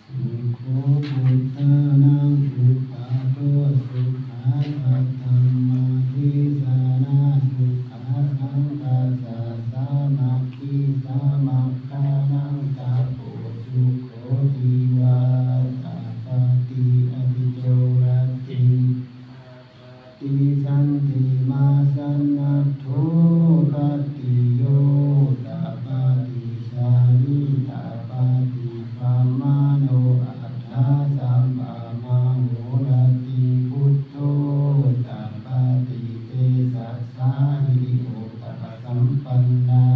ສຸໂຂ ພຸດທານັງ ປຸບປະໂທ ສຸຂາ ສັດທັມມະເທສະນາ ສຸຂາ ສັງຄະສະ ສາມັກຄີ ສາມັກຄານັງ ຕະໂພ ສຸໂຂ ທີວາ ຕະປະຕິ ອະທິໂຈ ລັດຕິງ ຕິສັນຕິມາ ສັນນະໂທ ປັດຕິໂຍ ຕະປະຕິຊາລີ ຕະປະຕິກຳມະໂນ ອັດຖາສຳປະມະໂຫ ລັດຕິງ ພຸດໂທ ຕະປະຕິເຕສັດສາ ຫິລິໂອຕະປະສຳປັນນາ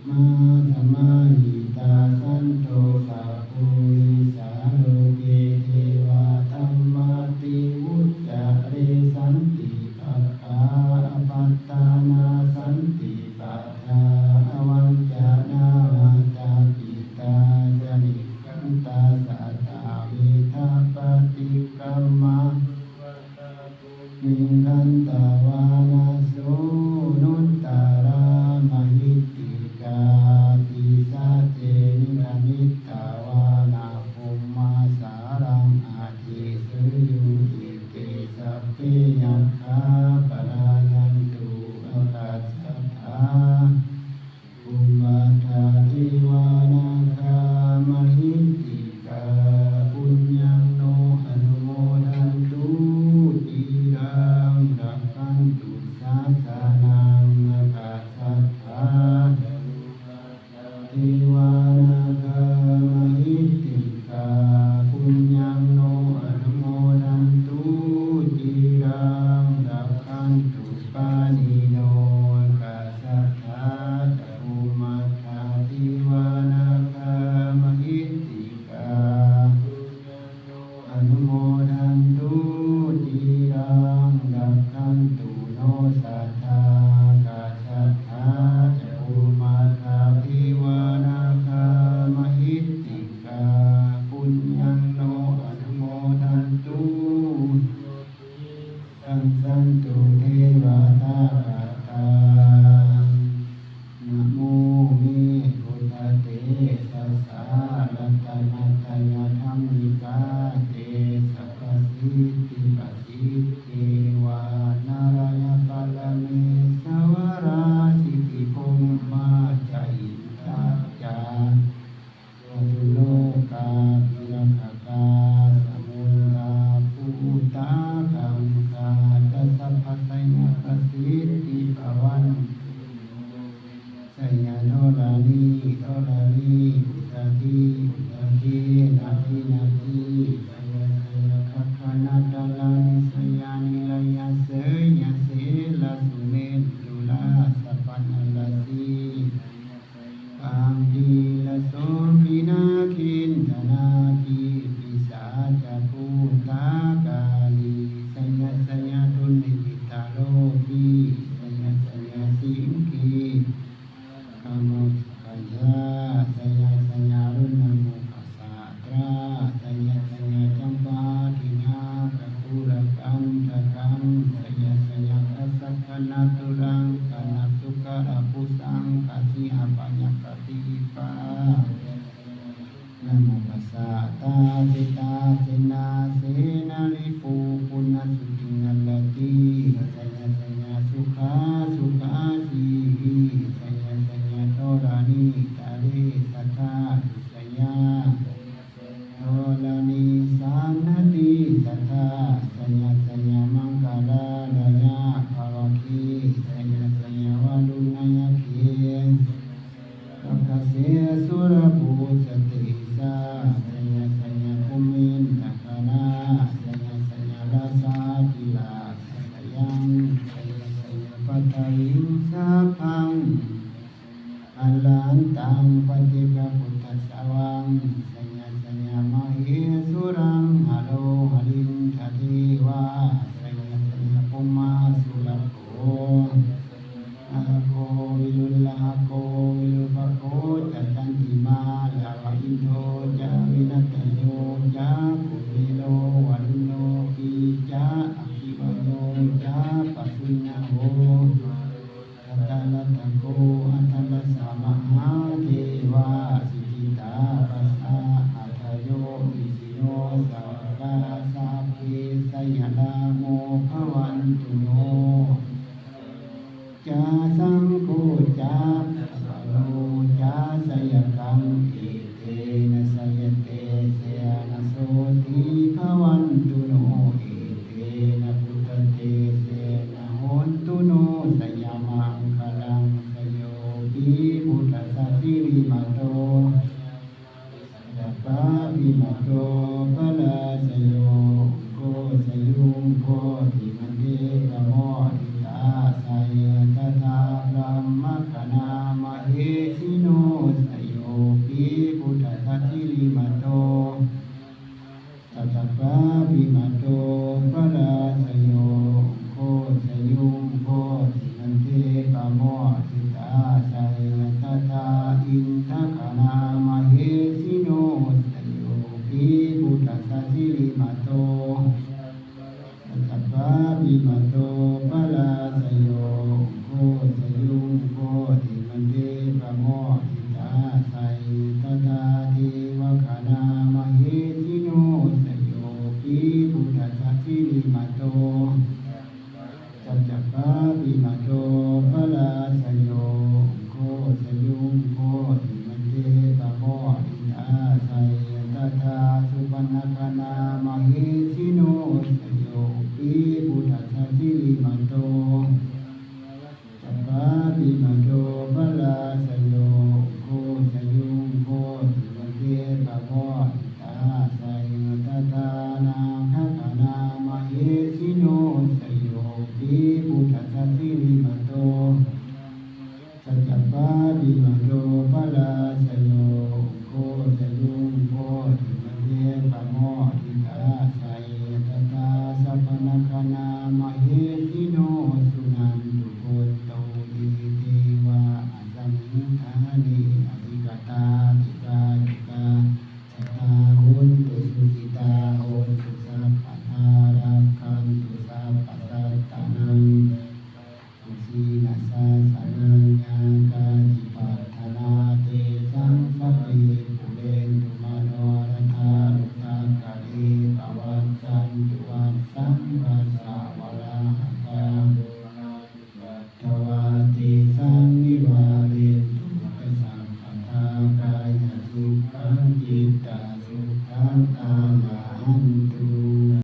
ມາສະມາຫິຕາ ສັນໂຕ ສະປູລິສາ ໂລເກ ເທວາ ທຳມະຕິ ວຸດຈະເຣ ສັນຕິປັກຄາ ອະປັດຕານາ ສັນຕິປັກຄາ ອະວັງຈະນາ ມາຕາປິຕາ ຈະນິກຂັນຕາ ສະຕາເວທາ ປະຕິກຳມະ ເມຂັນຕະວານະ ໂສໂນດຕະຣາ ມະຫິດຕິກາ ຕິສະເຈ ນິທະມິດຕະວານະ ພົມມະສາລັງ ອະເທໂສ ໂຍ ເອເຕ ສັບເພ ຍັກຂາ ປະລາຍັນຕຸ ອາກາສັດຖາ ພູມບັດຖາ ເທວາ ນາຄາ ມະຫິດຕິກາ ປຸນຍັງໂນ ອະນຸໂມທັນຕຸ ຈິລັງ ລັກຂັນຕຸ ສາສະນັງ ອາກາສັດຖາ ເທວາ ນາຄາ ມະຫິດຕິກາ ປຸນຍັງໂນ ອະນຸໂມທັນຕຸ ຈິລັງ ລັກຂັນຕຸ ປານີໂນ ອາກາສັດຖາ ຈະພູມມັດຖາ ເທວາ ນາຄາ ມະຫິດຕິກາ ອະນຸໂມທັນຕຸ ຈິລັງ ລັກຂັນຕຸ ໂນ ສັດຖາ ອາກາສັດຖາ ຈະພູມມັດຖາ ເທວາ ນາຄາ ມະຫິດຕິກາ ປຸນຍັງໂນ ອະນຸໂມທັນຕຸ ຕັງສັນຕຸ ເທວະຕາຄາຕັງ ນະໂມເມ ພຸດທະເຕຊັດສະ ລັດຕະນະຕະຍະທຳມິກາ ເຕສະປະສິດທິປະສິດເທວາ ນາລາຍະປະລະເມສະວະລາ ສິດທິພົມມາຈະ ອິນທາຈາ ຈາຕຸໂລກາພິລັກຂະກາ ສະມຸນດາພູຕາຄັງຄາ ຈັດສະພະໄຊຍະປະສິດທິພະວັນ ໄຊຍະທໍລະນີ ທໍລະນີ ອຸດຕະທີ ອຸດຕະເທ ນະທີ ນະທີ ໄຊຍະ ໄຊຍະຄັກຄະນະຕະລານິ ໄຊຍານິລະຍະ ເສຍະ ເສລະສຸເມນຕຸລາສະປັນນະລະສີ ປັງກິລະໂສ ພິນາຄີນທະນາຄີ ປີສາຈະພູຕາກາລີ ໄຊຍະ ໄຊຍະທຸນນິມິດຕະໂລຄີ ໄຊຍະ ໄຊຍະສິງຄີ ກາໂມສະກະຍາ ໄຊຍະ ໄຊຍະລຸນນະໂມຄະສາຕຣາ ໄຊຍະ ໄຊຍະຈຳປາທິນາກະຄູລະກັນທະກັງ ໄຊຍະ ໄຊຍະຄະສັກຄະນະຕຸລັງຄະນະສຸກະລະປຸສັງຄະສີອາພະຍັງຄະຕິອິປາ ນະໂມຄະສາຕາສິຕາເສນາເສນາລິພູປຸນນະສຸຕິງາລະຕີ ໄຊຍະໄຊຍະສຸຂາສຸຂາຊີວີ ໄຊຍະໄຊຍະທໍລະນີຕະເລສະທາສຸໄຊຍາ ທໍລະນີສານນະຕີສັດທາ ໄຊຍະໄຊຍະມັງກະລາລະຍາພາວະຄີ ໄຊຍະໄຊຍະວະລຸນນະຍະເຂ ປັກກະເສສຸລະພູສະເຕສາ ໄຊຍະໄຊຍະພູມິນທະຄະນາ ໄຊຍະໄຊຍະລາຊາທິລາຊະຊະຍັງ ໄຊຍະໄຊຍະປັດທະວິງສາພັງ ອະລະຫັນຕັງປະເຈກະພຸດທັດສະວັງ ໄຊຍະໄຊຍະມະເຫສຸລັງ ຫະໂລຫະລິນທະເທວາ ໄຊຍະໄຊຍະພົມມາສຸລະໂຄ ອາໂກວິລຸນລະອາໂກວິລຸປະໂຄຈະຈັນຕິມາລາວະອິນໂທຈາວິນະຕະໂຍຈາກຸເມໂລວະລຸນໂນປີຈາອະຄິວະໂຍຈາປະສຸນຍະໂຫ ທະຕະລະຕະໂກອັດຕະລະສະມະຫາເທວາ ສິດທິ ໂຕ ປະລາຊະໂຍ ໂຄຊະຍຸງ ໂຄຕິມັນເທ ປະໂມທິຕາ ໄຊຍະຕະຖາ ບຣາມະຄະນາ ມະເຫສິໂນ ຊະໂຍ ປີ ພຸດທະສະສິລິມະໂຕ ສັດຕະປາພິມະໂຕ ປະລາຊະໂຍ ໂຄຊະຍຸງ ໂຄຕິມັນເທ ປະໂມທິຕາ ໄຊຍະຕະຖາ ອິນທະຄະນາ ມະເຫສິໂນ ຊະໂຍ ປີ ພຸດທະສະສິລິມະໂຕ ສັດຕະປາພິມະໂຕ